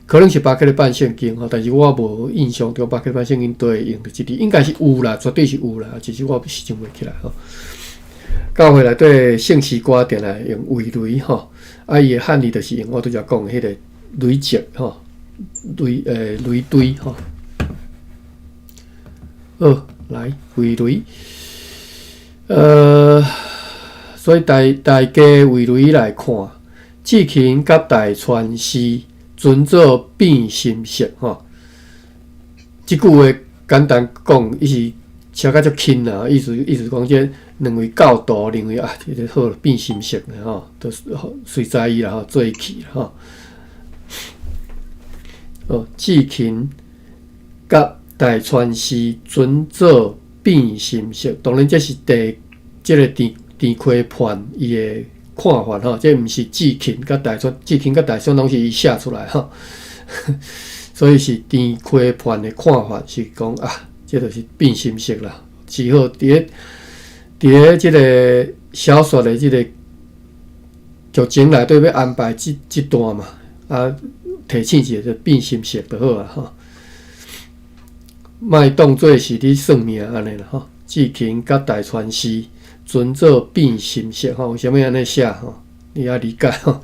可能是巴克禮版聖經吼，但是我無印象中巴克禮版聖經對用著這字，應該是有啦，絕對是有啦，只是我是想袂起來吼。教會內底聖詩歌定來用微雷吼，啊伊的漢字就是用我拄才講的彼个雷擊吼，雷雷堆吼。好，來微雷，所以大大家為雷來看，志勤佮大川師尊做變心術吼。這句話簡單講，伊是寫甲足輕啦，意思意思講，這兩位教徒認為啊，這个好變心術吼，都隨在伊啦吼，做去吼。哦，志勤佮大川師尊做變心術，當然這是第這个田田溪判伊的看法吼，這毋是志勤佮大川，志勤佮大川攏是伊寫出來吼，所以是田溪判的看法是講啊，這就是變心術啦，只好佇咧佇咧這个小說的這个劇情內底欲安排這這段嘛，啊，提醒一下就變心術就好啊吼。莫當做是咧算命按呢啦吼，志勤佮大川師尊做變心術吼，為啥物按呢寫吼？你愛理解吼。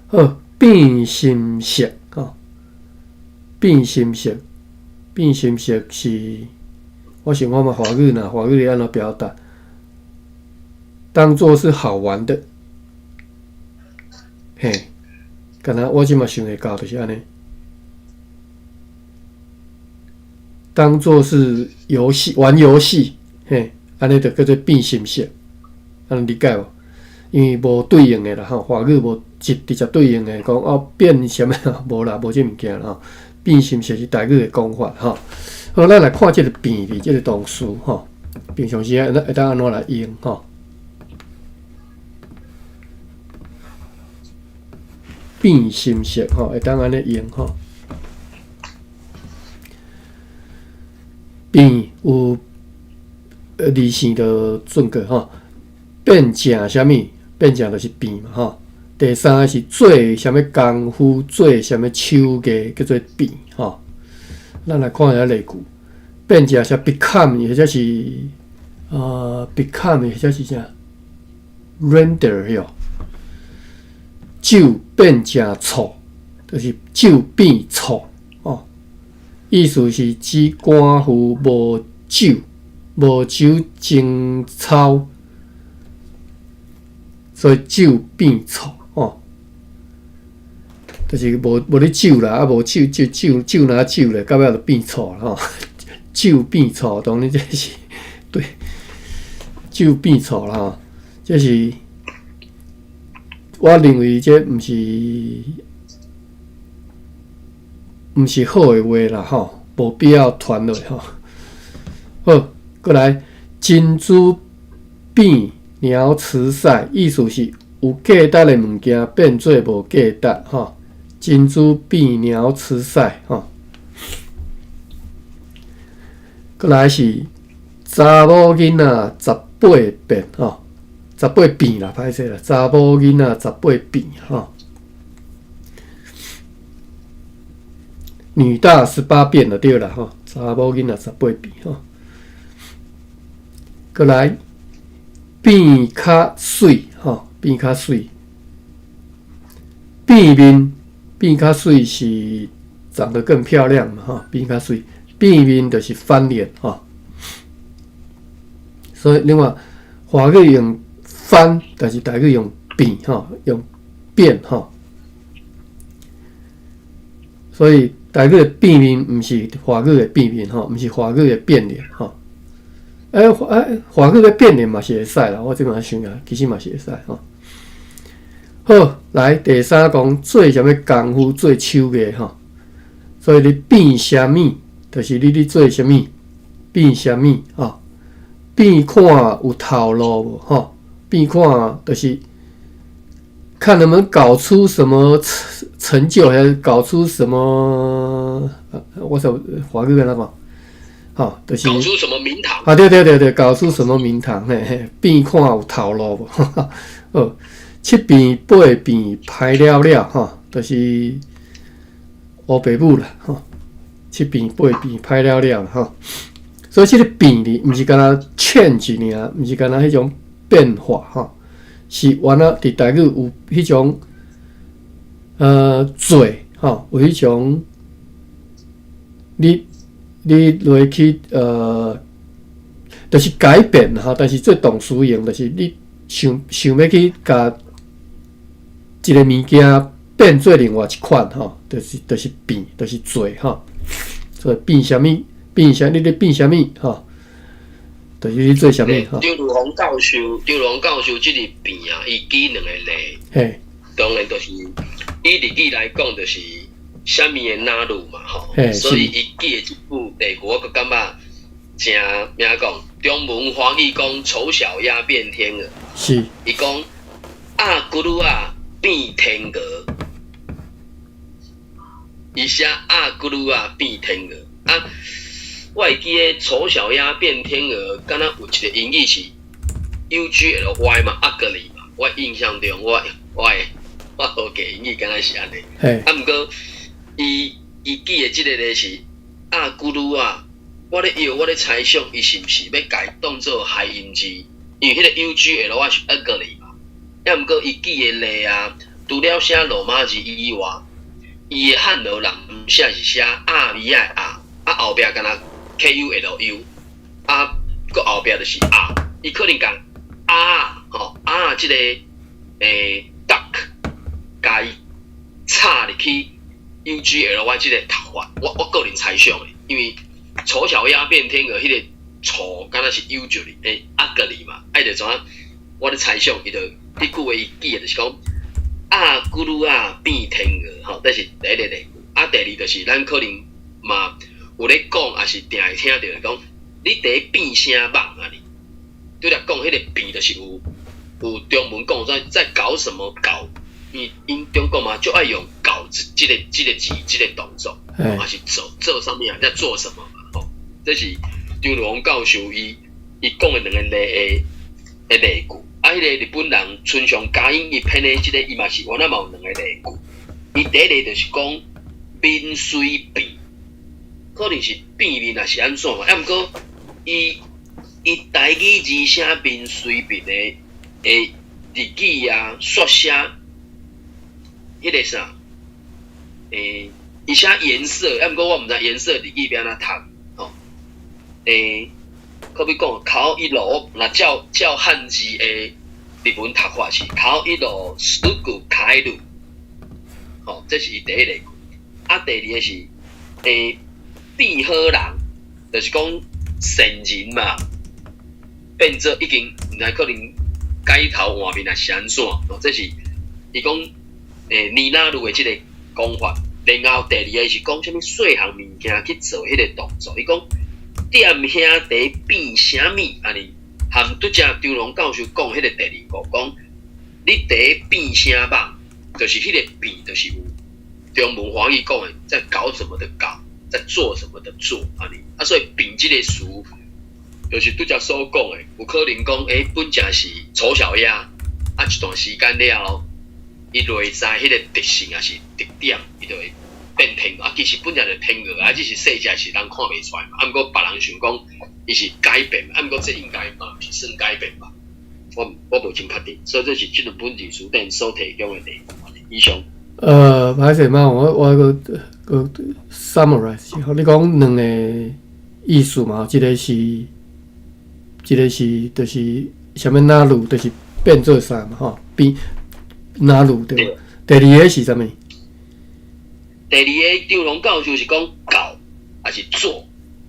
好，變心術吼，變心術，變心術是，我想看覓華語若華語會按怎表達？當做是好玩的，嘿，敢若我這馬想會到就是按呢。當做是遊戲，玩遊戲，嘿，按呢就叫做變心術，按呢理解無？因為無對應的啦吼，華語無直直接對應的講哦變啥物，無啦，無這物件啦吼。變心術是台語的講法吼。好，咱來看這个變字，這个動詞吼，平常時會當按怎來用吼？變心術吼，會當按呢用吼。變有字性就準確吼，變成啥物？變成就是變嘛吼。第三个是做啥物工夫，做啥物手藝，叫做變吼。咱來看一下例句，變成是 become 或者是become 或者是啥 render 哟。酒變成醋，就是酒變醋。意思是指官夫無酒，無酒情操，所以酒變醋哦，就是無無咧酒啦，啊無酒酒酒酒若酒咧，到尾就變醋啦吼。酒變醋，當然這是對酒變醋啦吼，這是我認為這毋是。毋是好的話啦吼，無必要傳落吼。好，過來珍珠變鳥池賽，意思是有價值的物件變做無價值吼。珍珠變鳥池賽吼。過來是查某囡仔十八變吼，十八變啦，歹勢啦，查某囡仔十八變吼。女大十八變就對啦吼，查某囡仔十八變吼。過來變較媠吼，變較媠，變面變較媠是長得更漂亮嘛，吼，變較媠，變面就是翻臉，吼。所以另外華語用翻，但是台語用變，吼，用變，吼。所以台語的變面毋是華語的變面，吼，毋是華語的變臉，吼。欸，華語的變臉嘛是會使啦，我這擺想啊，其實嘛是會使，吼。好，來第三講做啥物功夫，做手藝，吼。所以你變啥物，就是你咧做啥物，變啥物，吼。變看有頭路無，吼。變看就是看能不能搞出什麼成就，還是搞出什麼？我想華語按怎講？吼，就是搞出什麼名堂？啊，對對對對，搞出什麼名堂？嘿嘿，變看有頭路無？好，七變八變歹了了，吼，就是烏白母啦，吼。七變八變歹了了，吼。所以這个變字，毋是干焦 change 爾，毋是干焦彼種變化，吼，是原來佇台語有彼種做，吼，有彼種你落去就是改變吼，但是做動詞用，就是你想想欲去共一个物件變做另外一款吼，就是變，就是做吼。所以變啥物，變啥，你咧變啥物吼？就是你做啥物吼？張如芳教授，張如芳教授這个變啊，伊舉兩個例，當然就是以日語來講，就是啥物的哪る嘛吼，所以伊舉的這句例句，我閣感覺誠按怎講，中文華語講醜小鴨變天鵝，伊講鴨骨嚕仔變天鵝，伊寫鴨骨嚕仔變天鵝啊，我會記得醜小鴨變天鵝，敢若有一個英語是 UGLY 嘛，ugly 嘛，我印象中我學過英語敢若是按呢。啊，毋過伊舉的這個例是鴨骨嚕仔，我咧臆我咧猜想，伊是毋是欲共伊當做諧音字？因為彼個 UGLY 是 ugly 嘛。啊，毋過伊舉的例啊，除了寫羅馬字以外，伊的漢羅人寫是寫鴨味仔的鴨，啊後壁敢若 KULU，啊，閣後壁就是鴨，伊可能共鴨吼鴨這個duck，共伊插入去 UGLY 這個讀法，我個人猜想的，因為醜小鴨變天鵝，彼個醜敢若是 usually ugly 嘛，啊伊就怎啊？我咧猜想，伊就彼句話伊記的就是講鴨骨嚕仔變天鵝，吼，這是第一個例句。啊，第二就是咱可能嘛有咧講，抑是定會聽著講，你佇變啥蠓啊你？拄才講彼个變，就是有中文講在搞什麼搞？𪜶中國嘛就愛用搞這個字這個動作，抑是做做啥物啊？在做什麼嘛？吼，這是張如芳教授伊講的兩个例的例句。啊，彼個日本人村上嘉音伊編的這个，伊嘛是原來嘛有兩個例句。伊第一个就是講面隨變，可能是變面抑是按怎嘛？啊，毋過伊台語字寫面隨變的日語啊，煞寫彼个啥？伊寫顏色，啊，毋過我毋知顏色日語欲按怎讀，吼。可比講顔色，若照漢字的日文讀法是顔色すぐ変える，吼，這是伊第一个句。啊，第二个是變好人，就是講善人嘛，變做已經毋知可能改頭換面抑是按怎，哦，這是伊講になる的這個講法。然後第二个是講啥物細項物件去做彼個動作，伊講踮遐佇變啥物按呢？含拄才張龍教授講彼個第二個講，你佇變啥蠓，就是彼個變，就是有中文華語講的在搞什麼的搞，在做什麼的做按呢。啊，所以變這個詞，就是拄才所講的，有可能講，本正是醜小鴨，啊，一段時間了後，伊內在彼個特性抑是特點，伊就會變天鵝。啊，其實本來就天鵝，啊，只是細隻時人看袂出來嘛。啊，毋過別人想講伊是改變，啊，毋過這應該嘛毋是算改變吧？我無真確定，所以這是這兩本字詞典所提供的例句。以上。歹勢嘛，我閣 summarize 吼，你講兩個意思嘛，一個是就是啥物なる，就是變做啥嘛吼，變なる對。第二個是啥物？第二個張龍教授是講搞，還是做？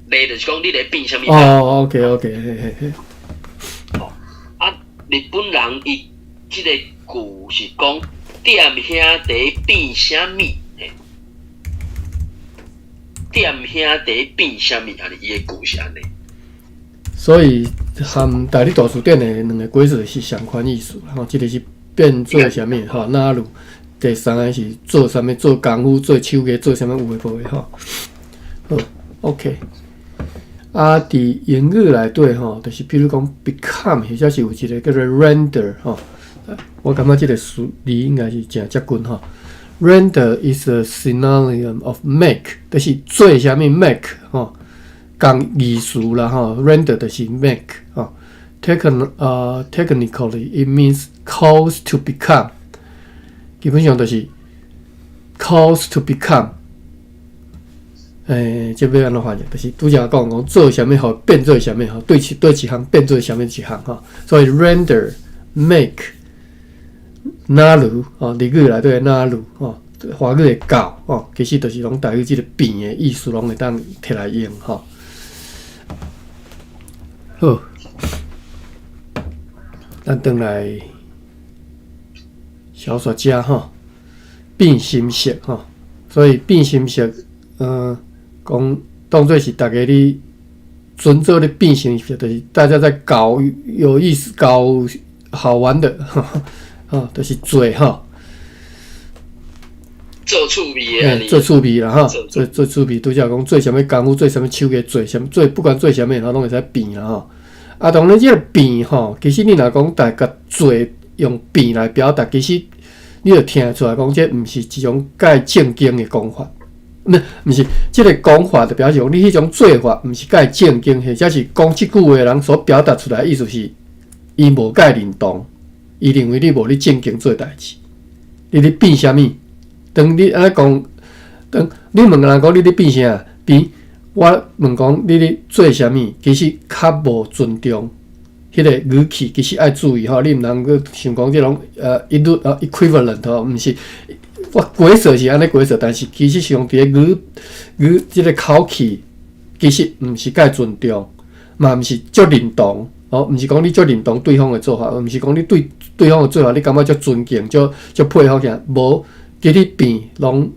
例就是講你咧變啥物？哦，OK OK，嘿嘿嘿。哦，啊，日本人伊這個句是講踮遐佇變啥物？踮遐佇變啥物？按呢，伊的句是按呢。所以含台語大辭典的兩個解釋是相款意思，吼，這個是變做啥物？吼，なる？第三個是做啥物？做功夫、做手藝、做啥物有的無的吼。好，OK。啊，佇英語內底吼，就是比如講 become，或者是有一個叫做 render 吼。我感覺這個詞字應該是誠接近吼。Render is a synonym of make，就是做啥物 make 吼，仝意思啦吼。Render 就是 make 吼。Technically it means cause to become，基本上就是 cause to become。這欲按怎翻譯？就是拄才講講做啥物，予變做啥物吼，對一項變做啥物一項吼。所以 render make なる吼，日語內底なる吼，華語的搞吼，其實就是攏台語這個變的意思，攏會當提來用吼。好，咱轉來小說家吼，變心術吼，所以變心術，講當做是逐家咧準做咧變心術，就是大家在搞有意思、搞好玩的，吼，就是做吼。做趣味的，做趣味啦，吼，做做趣味，拄才講做啥物功夫，做啥物手藝，做啥物做，不管做啥物，吼，攏會使變啦，吼。啊，當然這個變吼，其實你若講大家做用變來表達，其實你就聽出來講，這毋是一種蓋正經的講法。毋是，這個講法就表示講你彼種做法，毋是蓋正經，或者是講這句話的人所表達出來的意思是，伊無蓋認同，伊認為你無咧正經做代誌，你咧變啥物？當你按呢講，當你問人講你咧變啥？比我問講你咧做啥物，其實較無尊重。彼個語氣其實愛注意吼，你毋通閣想講這種一律equivalent 吼，毋是。我解釋是按呢解釋，但是其實上佇個語語這個口氣，其實毋是蓋尊重，嘛毋是足認同，哦，毋是講你足認同對方的做法，毋是講你對對方的做法你感覺足尊敬、足足佩服起來，無，其實變攏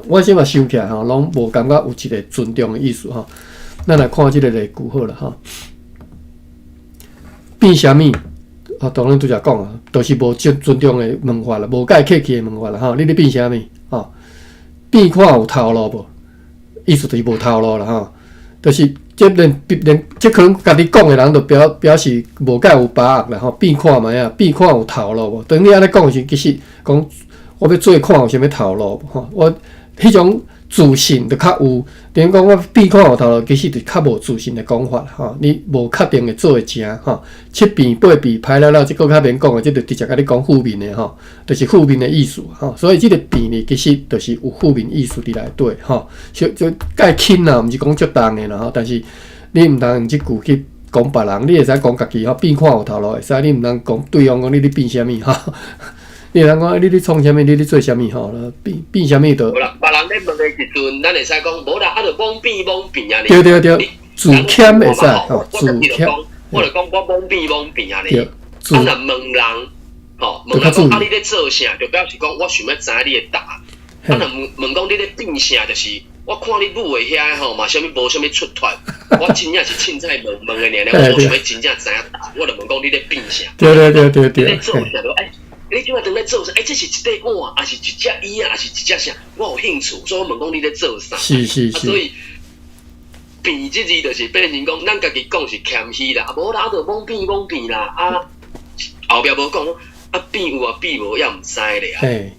我這擺想起來吼，攏無感覺有一個尊重的意思吼。咱來看這個例句好了吼，變啥物？啊，當然拄才講啊，就是無尊尊重的問法啦，無蓋客氣的問法啦，吼。你咧變啥物？吼，變看有頭路無？意思就是無頭路啦，吼。就是這連連這可能家己講的人就表示無蓋有把握啦，吼。變看覓啊，變看有頭路無？當你按呢講時，其實講我欲做看有啥物頭路無？吼，我彼種自信就較有。等於講我變看有頭路，其實就較無自信的講法吼。你無確定會做會成吼。七變八變歹了了，這閣較免講啊，這就直接共你講負面的吼，就是負面的意思吼。所以這個變呢，其實就是有負面意思佇內底吼。就就蓋輕啦，毋是講足重的啦吼。但是你毋通用這句去講別人，你會使講家己吼，變看有頭路會使，你毋通講對方講你咧變啥物吼。你會通講你咧創啥物，你咧做啥物吼？變變啥物就。無啦，別人咧問的時陣，咱會使講無啦，啊就罔變罔變按呢。對對對，自謙會使吼，自謙。我就講我罔變罔變按呢。啊，若問人，吼，問人講啊，你咧做啥？就表示講我想欲知你的答案。啊，若問問講你咧變啥，就是我看你舞的遐吼，嘛啥物無啥物出脫，我真正是凊彩問問的爾爾，我無想欲真正知影答案，我就問講你咧變啥？對對對對對。你咧做啥？就欸，你這擺當咧做啥？欸，這是一塊碗，還是一隻椅仔，還是一隻啥？我有興趣，所以我問講你咧做啥？是是是。啊，所以變這字就是變成講，咱家己講是謙虛啦，啊無啦，啊就罔變罔變啦，啊後壁無講，啊變有啊變無也毋知咧啊。嘿，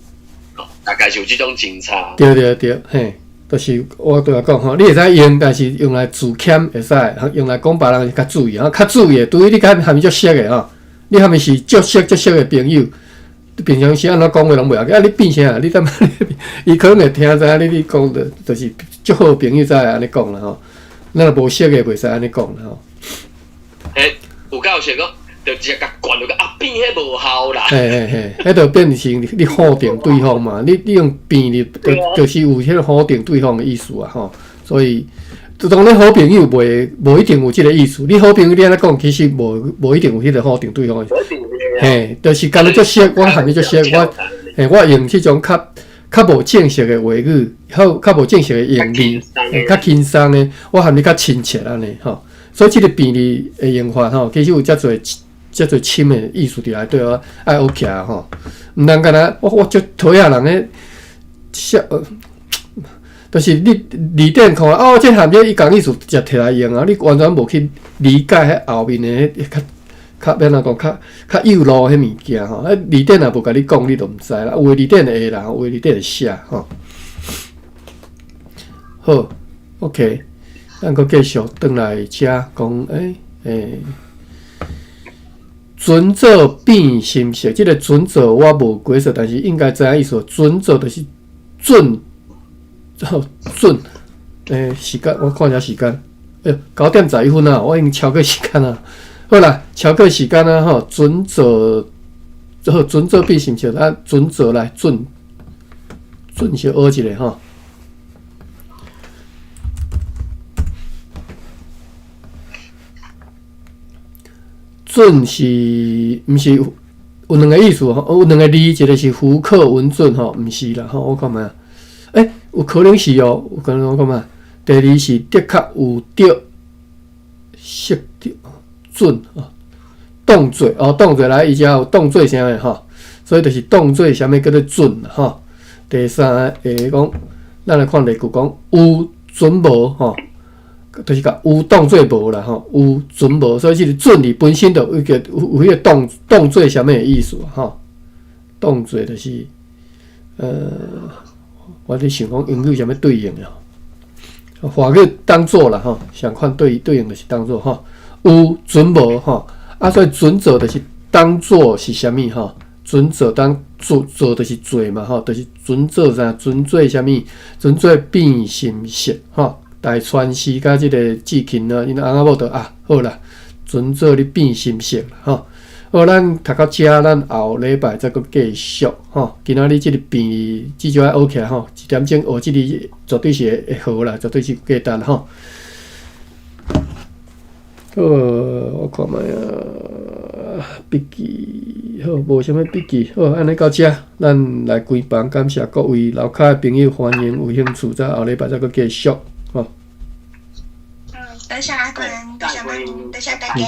大概是有這種情差。對對對，嘿，就是我對我講吼，你會使用，但是用來自謙會使，用來講別人較注意，吼，較注意的，對於你佮含伊足熟的吼，你含伊是足熟足熟的朋友，平常時按怎講話攏袂要緊，啊你變啥？你感覺伊可能會聽知影你你講的，就是足好朋友才會按呢講啦吼。咱若無熟的袂使按呢講啦吼。欸，有夠熟哦，就直接共灌落去啊變彼無效啦。嘿嘿嘿，彼就變成你否定對方嘛，你用變你就是有彼個否定對方的意思啊吼，所以。就當你好朋友袂無一定有這個意思，你好朋友你按呢講，其實無一定有彼個否定對方的。嘿，就是敢若足熟，我和你足熟，我嘿，我用這種較較無正式的話語，較較無正式的用字，較輕鬆的，我和你較親切按呢吼。所以這個變字的用法吼，其實有遮濟遮濟深的意思佇內底，我愛學起來吼。毋通敢若我足討厭人咧笑。就是你字典看哦，這項這伊仝意思直接提來用啊，你完全無去理解彼後面的彼較較欲按怎講較較幼路彼物件吼。啊，字典若無共你講，你就毋知啦。有的字典會啦，有的字典會寫吼。好，OK，咱閣繼續轉來遮講，欸欸，船做變心色，這個船做我無解釋，但是應該知影意思。船做就是準。好準，欸，時間我看一下時間，哎喲，9點11分啊，我已經超過時間啊。好啦，超過時間啊吼，船做好船做變心色，啊，船做來準準小學一下吼。準是毋是有兩個意思吼？有兩個字，一個是符刻文準吼，毋是啦吼，我看覓啊？欸，有可能是哦，有可能我看覓。第二是的確有著識著準哦，當做哦，當做來伊遮有當做啥的吼，所以就是當做啥物叫做準吼。第三個講，咱來看例句講有準無吼，就是共有當做無啦吼，有準無，所以這個準字本身就有一個有有彼個當當做啥物的意思吼，當做就是我咧想講英語啥物對應的吼，法語當做啦吼，相款對對應就是當做吼，有準無吼，啊所以準做就是當做是啥物吼，準做當做做就是做嘛吼，就是準做啥，準做啥物，準做變心色吼，大川師佮這個志勤啊，𪜶翁仔某就啊好啦，準做你變心色吼。好，咱讀到遮，咱後禮拜再閣繼續吼。今仔日這個變至少愛學起來吼，一點鐘學這個絕對是會好啦，絕對是有價值吼。好，我看覓啊，筆記好，無啥物筆記好，按呢到遮，咱來關房，感謝各位樓跤的朋友，歡迎有興趣，再後禮拜再閣繼續吼。嗯，多謝阿關，多謝媽咪，多謝大家。